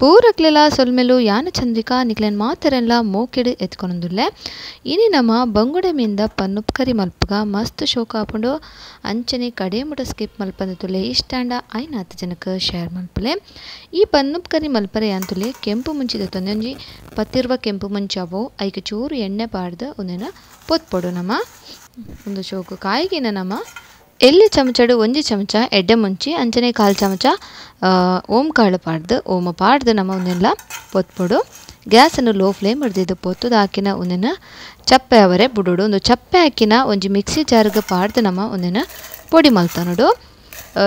ಪೂರಕ್ಲೆಲ ಸೊಲ್ಮೆಲು ಯಾನ ಚಂದ್ರಿಕಾ ನಿಕ್ಲೆನ್ ಮಾತೆರೆನ್ಲ ಮೋಕೆಡ್ ಎತ್ಕೊನೊಂದುಲ್ಲೆ. ಇನಿ ನಮ ಬಂಗುಡೆ ಮೀನ್ದ ಪನ್ನುಪ್ ಕರಿ ಮಲ್ಪುಗ ಮಸ್ತ್ ಶೋಕ ಆಪುಂಡು. ಅಂಚನೆ ಕಡೆ ಮುಟ ಸ್ಕಿಪ್ ಮಲ್ಪಂದೆ ತುಲೆ ಇಷ್ಟಾಂಡ ಐನಾತ್ ಜನಕ್ ಶೇರ್ ಮಲ್ಪುಲೆ. ಈ ಪನ್ನುಪ್ ಕರಿ ಮಲ್ಪರೆ ಯಾನ್ ತುಲೆ ಕೆಂಪು ಮುಂಚಿ ದೆತ್ತೊಂದೆ ಒಂಜಿ ಪತ್ತಿರ್ವ ಕೆಂಪು ಮುಂಚಾವು ಐಕ್ ಚೂರು ಎಣ್ಣೆ ಪಾಡ್ದ್ ಉಂದೆನ ಪೊತ್ಪೊಡು ನಮ. ಉಂದು ಶೋಕು ಕಾಯಿಗಿನ ನಮ ಎಲ್ಲಿ ಚಮಚಡು ಒಂಜಿ ಚಮಚ ಎಡ್ಡೆ ಮುಂಚಿ ಅಂಚನೆ ಕಾಲು ಚಮಚ ಓಂಕಾಳು ಪಾಡ್ದು ಓಮ ಪಾಡ್ದು ನಮ್ಮ ಉಂದೆಲ್ಲ ಪೊತ್ಪೊಡು. ಗ್ಯಾಸನ್ನು ಲೋ ಫ್ಲೇಮ್ ಹಿಡ್ದಿದ್ದು ಪೊತ್ತುದು ಹಾಕಿನ ಉಂದೆನ ಚಪ್ಪೆ ಅವರೆ ಬುಡೋಡು. ಒಂದು ಚಪ್ಪೆ ಹಾಕಿನ ಒಂಜಿ ಮಿಕ್ಸಿ ಜಾರ್ಗೆ ಪಾಡ್ದು ನಮ್ಮ ಉಂದೆನ ಪೊಡಿ ಮಲ್ತನೋಡು.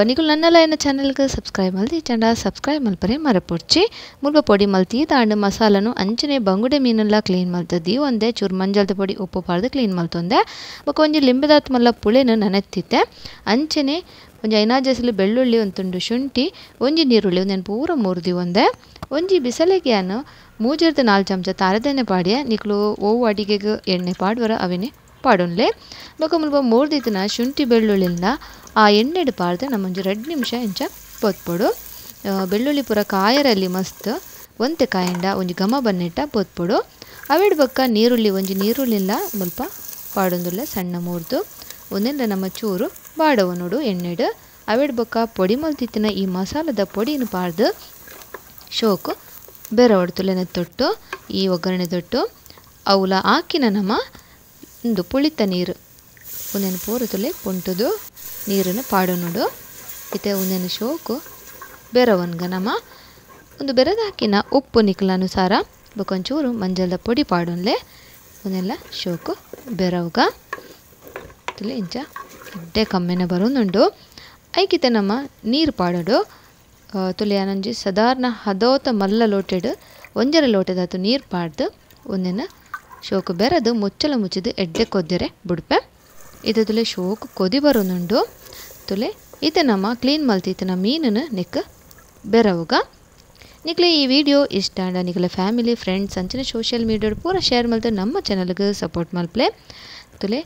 ನಿಕುಲು ನನ್ನಲ ಎನ್ನ ಚಾನಲ್ಗೆ ಸಬ್ಸ್ಕ್ರೈಬ್ ಮಲ್ತಿ ಚಂಡ ಸಬ್ಸ್ಕ್ರೈಬ್ ಮಲ್ಪರೆ ಮರಪೊಡ್ಚಿ. ಮುಲ್ಪ ಪೊಡಿ ಮಲ್ತಿ ದಾಂಡು ಮಸಾಲನು ಅಂಚನೆ ಬಂಗುಡೆ ಮೀನೆಲ್ಲ ಕ್ಲೀನ್ ಮಲ್ತದಿ ಒಂದೇ ಚೂರು ಮಂಜಲ್ದ ಪೊಡಿ ಉಪ್ಪು ಪಾಡ್ದು ಕ್ಲೀನ್ ಮಲ್ತೊಂದೆ. ಬೊಕ ಒಂಜಿ ಲಿಂಬೆದಾತ್ ಮಲ್ಲ ಪುಳೆನು ನೆನೆತ್ತಿತ್ತೆ. ಅಂಚನೆ ಒಂಜಿ ಐನಾಜಸಲು ಬೆಳ್ಳುಳ್ಳಿ ಒಂದು ತುಂಡು ಶುಂಠಿ ಒಂಜಿ ನೀರುಳ್ಳಿ ಒಂದೇನು ಪೂರ ಮುರ್ದಿ ಒಂದೆ. ಒಂಜಿ ಬಿಸಲೆಗೆಯನ್ನು ಮೂಜರ್ದು 4 ಚಮಚ ತಾರದೆಣ್ಣೆ ಪಾಡಿಯ ನಿಕುಲು ಓವು ಅಡಿಗೆಗೆ ಎಣ್ಣೆ ಪಾಡುವರ ಅವೇನೆ ಪಾಡೊನ್ಲೆ. ಬೊಕ ಮುಲ್ಪ ಮೂರ್ದಿತ್ತಿನ ಶುಂಠಿ ಬೆಳ್ಳುಳ್ಳಿನ ಆ ಎಣ್ಣೆಡು ಪಾಡ್ದು ನಮ್ಮೊಂಜಿ 2 ನಿಮಿಷ ಇಂಚ ಪೊತ್ಪೊಡು. ಬೆಳ್ಳುಳ್ಳಿ ಪೂರ ಕಾಯರಲ್ಲಿ ಮಸ್ತ್ ಒಂತೆ ಕಾಯಂಡ ಒಂಜಿ ಘಮ ಬನ್ನೆಟ್ಟ ಪೊತ್ಪೊಡು. ಅವೆಡ್ ಬೊಕ್ಕ ನೀರುಳ್ಳಿ ಒಂಜಿ ನೀರುಳ್ಳಿಲ್ಲ ಮುಲ್ಪ ಪಾಡೊಂದುಲ್ಲ ಸಣ್ಣ ಮೂರ್ದು ಒಂದೆಲ್ಲ ನಮ್ಮ ಚೂರು ಬಾಡವ ನೋಡು ಎಣ್ಣೆಡು. ಅವೆಡ್ ಬೊಕ್ಕ ಪೊಡಿ ಮಲ್ತಿತ್ತಿನ ಈ ಮಸಾಲದ ಪೊಡಿನ ಪಾಡ್ದು ಶೋಕು ಬೇರೆ ಒಡ್ತುಲೆನೆ ತೊಟ್ಟು ಈ ಒಗ್ಗರಣೆ ತೊಟ್ಟು ಅವುಲ ಹಾಕಿನ ನಮ್ಮ ಒಂದು ಪುಳಿತ ನೀರು ಒಂದೇನು ಪೂರ ತುಲೆ ಪುಂಟುದು ನೀರನ್ನು ಪಾಡೋನುಡು. ಇತ್ತೆ ಒಂದೇನು ಶೋಕು ಬೆರವನ್ಗ ನಮ್ಮ ಒಂದು ಬೆರದ ಹಾಕಿನ ಉಪ್ಪು ನಿಕ್ಲನುಸಾರ ಬೊಕೊಂಚೂರು ಮಂಜಲ್ದ ಪೊಡಿ ಪಾಡೊನ್ಲೆ ಒಂದೆಲ್ಲ ಶೋಕು ಬೆರವ್ಗ ತುಲೆ ಇಂಚ ಎಡ್ಡೆ ಕಮ್ಮೆನೆ ಬರೋನುಂಡು. ಐಕಿತೆ ನಮ್ಮ ನೀರು ಪಾಡೋಡು. ತುಲೆ ಆನಂಜಿ ಸಾಧಾರಣ ಹದೋತ ಮಲ್ಲ ಲೋಟೆಡು ಒಂಜರ ಲೋಟೆದಾತು ನೀರು ಪಾಡ್ದು ಒಂದೇನ ಶೋಕು ಬೆರದು ಮುಚ್ಚಲ ಮುಚ್ಚಿದು ಎಡ್ಡೆ ಕೊದ್ದರೆ ಬುಡ್ಪೆ. ಇದು ತುಲೆ ಶೋಕು ಕೊದಿ ಬರೋನುಂಡು. ತುಲೆ ಇದು ನಮ್ಮ ಕ್ಲೀನ್ ಮಲ್ತಿತ್ತಿನ ಮೀನನ್ನು ನಿಕ್ ಬೆರವುಗ. ನಿಕ್ಲೆ ಈ ವಿಡಿಯೋ ಇಷ್ಟ ಅಂಡ ನಿಕ್ಲೆ ಫ್ಯಾಮಿಲಿ ಫ್ರೆಂಡ್ಸ್ ಅಂಚನೆ ಸೋಷಿಯಲ್ ಮೀಡಿಯಾ ಪೂರ ಶೇರ್ ಮಲ್ತು ನಮ್ಮ ಚಾನಲ್ಗೆ ಸಪೋರ್ಟ್ ಮಲ್ಪ್ಲೆ. ತುಲೆ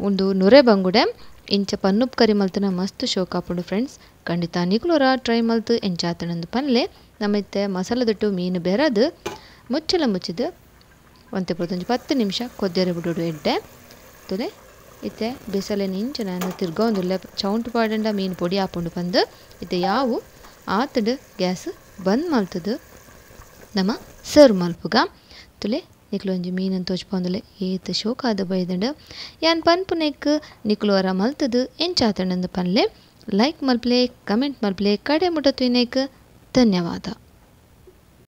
ಒಂದು ನೊರೆ ಬಂಗುಡೆ ಇಂಚ ಪನ್ನುಪ್ ಕರಿ ಮಲ್ತನ ಮಸ್ತ್ ಶೋಕ್ ಆಪುಂಡು ಫ್ರೆಂಡ್ಸ್. ಖಂಡಿತ ನಿಕ್ಲೋರ ಟ್ರೈ ಮಲ್ತು ಎಂಚಾತನಂದು ಪನ್ಲೆ. ನಮ್ಮತ್ತೆ ಮಸಾಲೆ ದೊಟ್ಟು ಮೀನು ಬೆರದು ಮುಚ್ಚಲ ಮುಚ್ಚಿದು ಒಂತೆ ಪೊತ್ತೊಂಜಿ 10 ನಿಮಿಷ ಕೊದ್ದೆರೆ ಬಿಡೋಡು ಎಡ್ಡೆ. ತುಲೆ ಇತ್ತೆ ಬಿಸಲೆ ನಿಂಚು ನಾನು ತಿರ್ಗೊಂದುಲ್ಲ ಚೌಂಟು ಪಾಡಂಡ ಮೀನು ಪೊಡಿ ಆಪುಂಡು ಬಂದು ಇತ್ತೆ ಯಾವು ಆತಡು ಗ್ಯಾಸ್ ಬಂದ್ ಮಲ್ತದು ನಮ್ಮ ಸರ್ವ್ ಮಲ್ಪುಗ. ತುಲೆ ನಿಕ್ಲು ಒಂಜಿ ಮೀನನ್ನು ತೋಚ್ಪೊಂದುಲ್ಲೆ ಏತ್ ಶೋಕಾದ ಬೈದಂಡು. ಯಾನ್ ಪನ್ಪುನೆಕ್ ನಿಕ್ಲು ಅರ ಮಲ್ತದು ಎಂಚಾತಂಡಂದು ಪನ್ಲೆ. ಲೈಕ್ ಮಲ್ಪ್ಲೆ ಕಮೆಂಟ್ ಮಲ್ಪ್ಲೆ ಕಡೆ ಮುಟ ತುಯ್ನೆಕ್ ಧನ್ಯವಾದ.